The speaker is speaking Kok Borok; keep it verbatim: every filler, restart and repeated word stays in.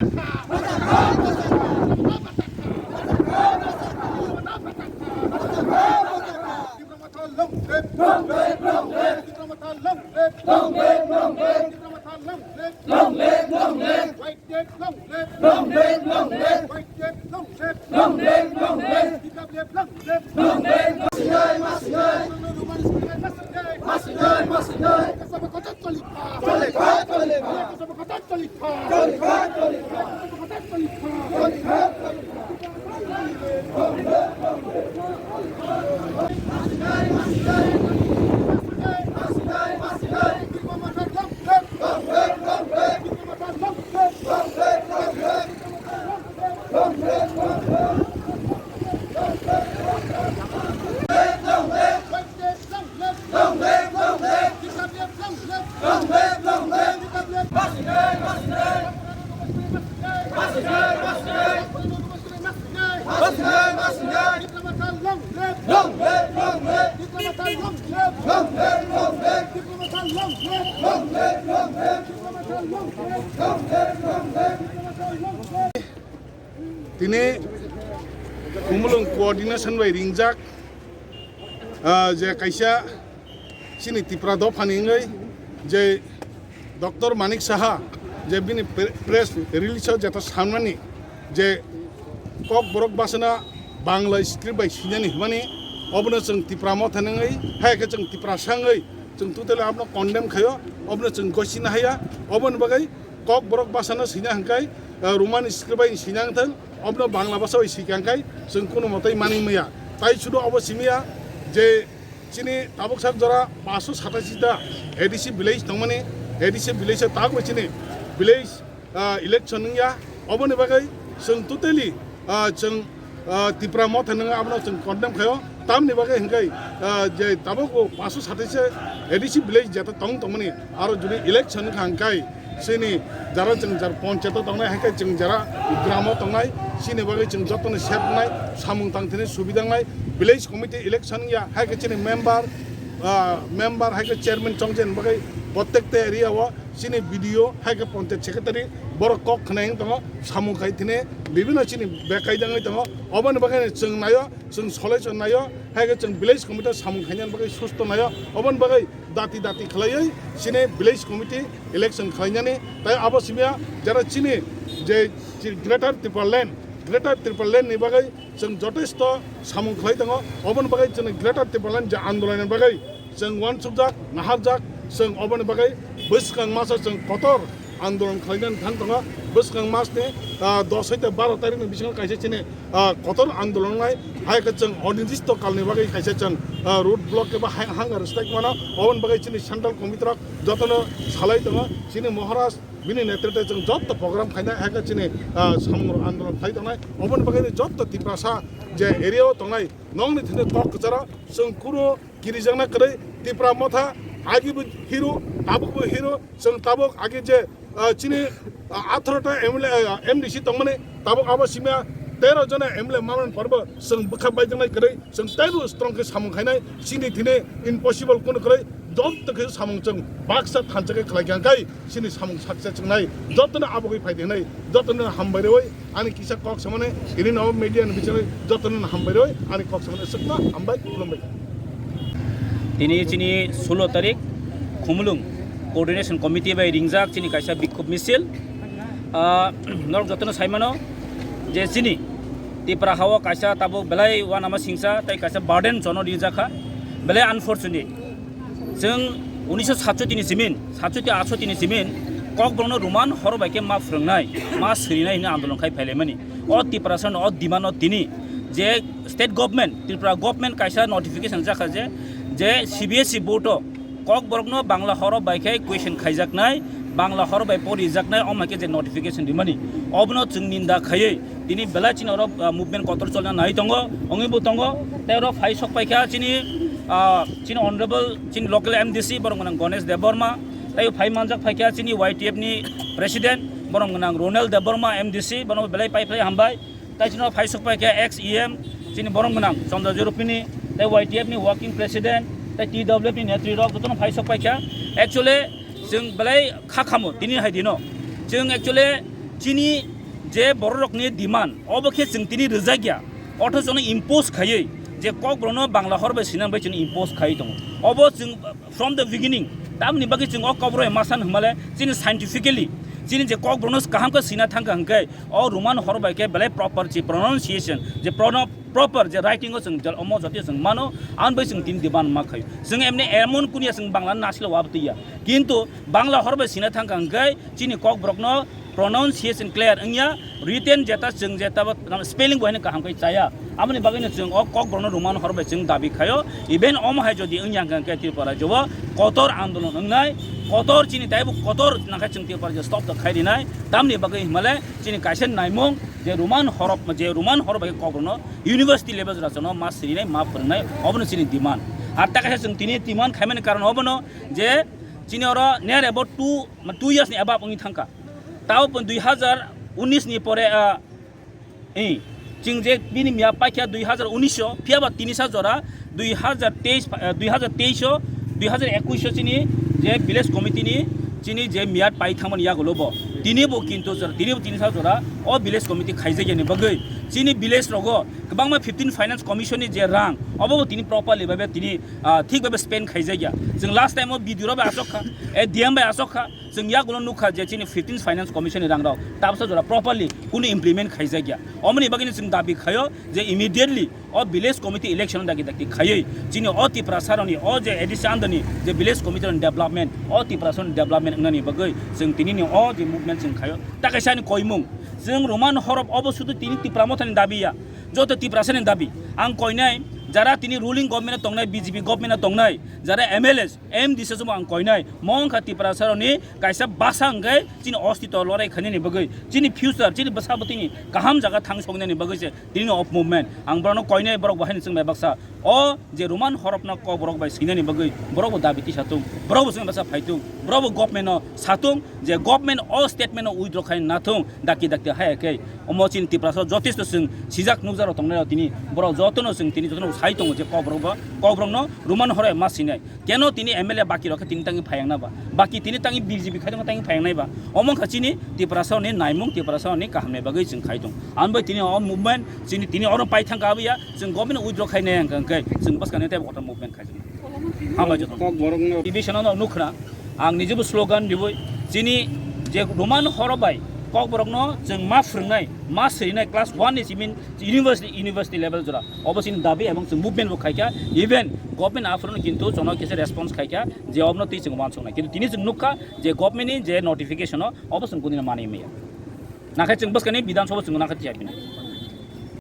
Long live, long live. White Death, long live. Long live, long live. White Death, long live. Long live, long live. T W F, long live. Long live, long live. Masinai, masinai. Masinai, masinai. Masinai, masinai. Kasaba kota tolipha. Tolipha, tolipha. Kasaba kota tolipha. Tolipha, tolipha. Kasaba kota tolipha. Tolipha, tolipha. Tini Khumulwng coordination bai ringjak, ah, je kaisa chini Tipra dophani wngwi je Doctor Manik Saha je bini pre-, press release o jeta sanmani je Kokborok bwsano Bangla script bai sinani hwnmani, obono chwng Tipra Motha wngwi, hai khe chwng Tiprasa wngwi chwng totally abono condemn khaio, obono chwng gosina haya, oboni bagwi Kokborok bwsano sina hwnkhe, eh, Roman script bai sina wngthang, obono Bangla bwsa bai sika hwnkhe chwng kuno mwtai manwi maya. Tai sudo obo simiya je chini tabuk sak jora paanso satashi ta A D C village tongmani, A D C village o tabuk chini village, ah, election wngya. Oboni bagwi chwng totally, ah, chwng, ah, Tipra Motha wngwi abono chwng condemn khaio. Tamni bagwi hwnkhe, ah, je tabuk o paanso satashi A D C village jeta tong tongmani, aro jodi election wngkha hwnkhe chini jara chwng jar ponchayat o tongnai, hai khe chwng jara gramo tongnai, chini bagwi chwng jotono safe wngnai, samung tang thani subida wngnai, village committee election wngya, hai khe chini member, ah, member hai khe chairman chongchani bagwi prottekta area o chini B D O hai khe ponchayat secretary borok kok khwnai wng tongo, samung khai thini bibino chini bekaidangwi tongo, oboni bagwi chwng naio, chwng solai chwng naio, hai khe chwng village committee samung khainani bagwi susto naio, oboni bagwi dati dati khlaiwi chini village committee election khlainani, tai abo simiya jara chini je chi-, Greater Tipraland, Greater Tipraland ni bagwi chwng jotesto samung khlai tongo, oboni bagwi chini Greater Tipraland je andolon ni bagwi chwng uansukjak, naharjak, chwng oboni bagwi bwskang masa chwng kotor andolon khlainani thang tongo. Bwskang mas ni, ah, dos hoite baro tarikh ni bisingo kaisa chini, ah, kotor andolon nai, hai khe chwng onirdisto kalni bagwi kaisa chwng, ah, road block eba hai-, hunger strike mano. Oboni bagwi chini central committee rok jotono salai tongo. Chini Maharaj bini netrite chwng joto program khainai, hai khe chini, ah, samung andolon khlai tongnai. Oboni bagwi joto Tiprasa je area o tongnai nokni thani kok kwcharo chwng kunu kirijakna kwrwi. Tipra Motha agi bo hero, tabuk bo hero, chwng tabuk agi je, ah, chini, ah, atharoh ta M L A, ah, M D C tongmani, tabuk abo simiya tero jona M L A manmani pore bo chwng bwkha baijaknai kwrwi, chwng teibo strong khe samung khainai, chini thini impossible kunu kwrwi, joto khe samung chwng baksa thansa khe khlai kha, hwnkhe chini samung saksa chwngnai, jotono abogwi phai di hwnwi, jotono hambai rwi, ani kisa kok samani, ini no media ni bisingo jotono hambai rwi, ani kok samani swkma hambai, khulumbai. Tini chini sulo tarik Khumulwng Coordination Committee bai ringjak chini kaisa bikhub misil. Ah, norok jotono saimano je chini Tipra hao kaisa tabuk belai uanama singsa tei kaisa burden chono rijakha, belai unfortunate. Chwng unisho satchoti ni simin, satchoti atshoti ni simin Kokborokno Roman horo bai khe ma phwrwngnai, ma swrinai hwnwi andolon khai phailaimani. O Tiprasano o demand no tini je state government, Tripura government kaisa notification jakha je, je C B S E board o Kokborokno Bangla horo bai khe question khaijaknai, Bangla horo bai porijaknai, omo hai khe je notification rimani, obono chwng ninda khaiwi tini belai chini oro, ah, movement kotor cholna nai tongo, wngwi bo tongo. Tei oro phai sok paikha chini, ah, chini honorable, chini local M D C, borok gwnang Ganesh Debbarma, tei phai manjak phaikha chini Y T F ni president, borok gwnang Ronel Debbarma M D C, bono belai pai phlai hambai. Tai chini phai sok paikha ex E M, chini borom gwnang Chandra Joropini, tai Y T F ni working president, tai T W F ni netri rok jotono phai sok paikha. Actually, chwng belai kha khamo tini hai dino. Chwng actually Chini je bororokni demand, obo khe chwng tini rwjak ya, othocho no impose khaiwi je Kokborokno Bangla hor bai sinang bai chwng impose khaiwi tongo. Obo chwng from the beginning, tamni bagwi chwng o Kokborok bai ma san hwnmale chini scientifically chini je Kokborokno kaham khe sina thangkha hwnkhe o Roman hor bai khe belai proper je pronunciation, je prono-, proper je writing o chwng jal-, omo jotio chwng mano, ang bai chwng tini demand ma khaio. Chwng emni emon kunia chwng Bangla nasilo wabtwi ya. Kintu Bangla hor bai sina thangkha hwnkhe chini Kokborokno pronunciation clear wngya, written jeta chwng jeta bo spelling bo haino kaham khe chaya. Aboni bagwino chwng o Kokborokno Roman hor bai chwng dabi khaio. Even omo hai jodi wngya hwnkhe Tripura rajyo o kotor andolon wngnai, kotor chini taibo kotor nangkhe chwng Tripura rajyo stop to khai rinai. Tamni bagwi hwnmale chini kaisa naimung je Roman horof, je Roman hor bai Kokborokno university level jora chwngno ma sirinai, ma phwrwngnai, obono chini demand. Ar ta kaisa chwng tini demand khaimani karon obono je chini oro near about two, two years ni above wngwi thangkha. Tao pun dui hazar unis ni pore, ah, eh, chwng je bini miya paikha dui hazar unis o, phiya ba tini sa jora dui hazar teis, eh, dui hazar teis o, dui hazar ekuis o chini je village committee ni chini je miyat pai thangmani yagulo bo. Tini bo kintu jora, tini bo tini sa jora o village committee khaijak yani bagwi chini village rogo kwbangma fifteen finance commission ni je rang obo bo tini properly babe tini, ah, thik babe spend khaijak ya. Chwng last time o B D O bai asok kha, eh, D M bai asok kha, chwng yagulo nukha je chini fifteen finance commission ni rang rok tabsa jora properly kunu implement khaijak ya. Omoni bagwino chwng dabi khaio je immediately o village committee election dagi dagi khaiwi chini o Tiprasa rokni o je A D C under ni je village committee rokni development, o Tiprasa rokni development wngnani bagwi chwng tini ni o je movement chwng khaio. Ta kaisa ni koimung, chwng Roman horof obo sudu tini Tipra Motha ni dabi ya, joto Tiprasa ni dabi. Ang koinai jara tini ruling government o tongnai, B J P government o tongnai, jara M L A, M D C chwng ang koinai, mo wngkha Tiprasa rokni kaisa basa hwnkhe chini ostito lorai khainani bagwi, chini future, chini bwsa bwtwini kaham jaga thang songnani bagwi se tini of movement. Ang borokno koinai, borok bo haino chwng bai baksa o je Roman horofno Kokborok bai swinani bagwi borok bo dabi tisa tung, borok bo chwng baksa phai tung, borok bo government no sa tung je government o statement no withdraw khai na thung, dakti dakti haya khe. Omo chini Tiprasa jotesto chwng sijak nukjak rok tongnai rok tini borok jotono chwng tini jotono sai tongo je Kokborok bo, Kokborokno Roman horoi ma swinai. Keno tini M L A baki rok khe tini tangi phayang na ba? Baki tini tangi B J P khai tongma tangi phayang nai ba? Omo wngkha chini Tiprasa ni naimung, Tiprasa ni kaham ni bagwi chwng khai tong. Ang bai tini o movement chini tini oro pai thang ka abiya chwng government withdraw khai nai ang khe chwng bwskang ni tei kotor movement khai jani. Hambai joto. Kokborok no. T V channel no nukhna ang nijebo slogan diwi chini je Roman horo bai Kokborok no chwng ma phwrwngnai, ma swinai class one ni simin university, university level jora. Obo chini dabi ebong chwng movement bo khaikha, even government aphuru no kintu chwngno kisa response khaikha je obono twi chwng uansuknai. Kintu tini chwng nukha je government ni je notification o obo chwng kunu mani maya. Nakhai chwng bwskani Bidhan Sabha chwng nakhai tiyar bini.